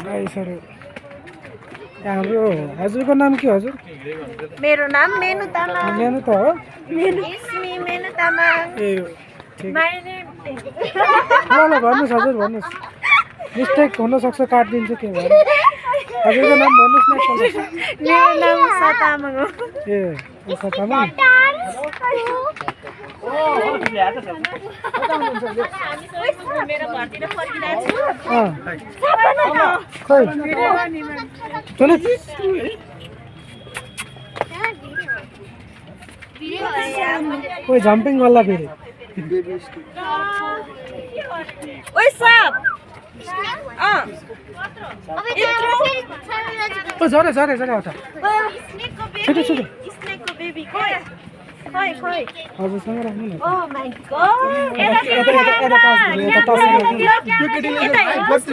गाइसहरू हाम्रो हजुरको नाम के हजुर? मेरो नाम मेनु तामाङ। मेनु त हो? इस्मी मेनु तामाङ। ए ठिक। माय नेम ल भन्नुहोस् हजुर भन्नुहोस्। मिस्टेक हुनसक्छ काटिदिन्छु के भयो। हजुरको नाम भन्नुहोस् न एकपल्ट। मेरो नाम उषा तामाङ हो। ए उषा तामाङ। खै चले कोही जम्पिङ वाला फेरि ओइ साप झरे झरे झरे उता छिटो छिटो स्नेकको बेबी खोइ खोइ खोइ हजुरसँग राख्नु न ओ माय गॉड यता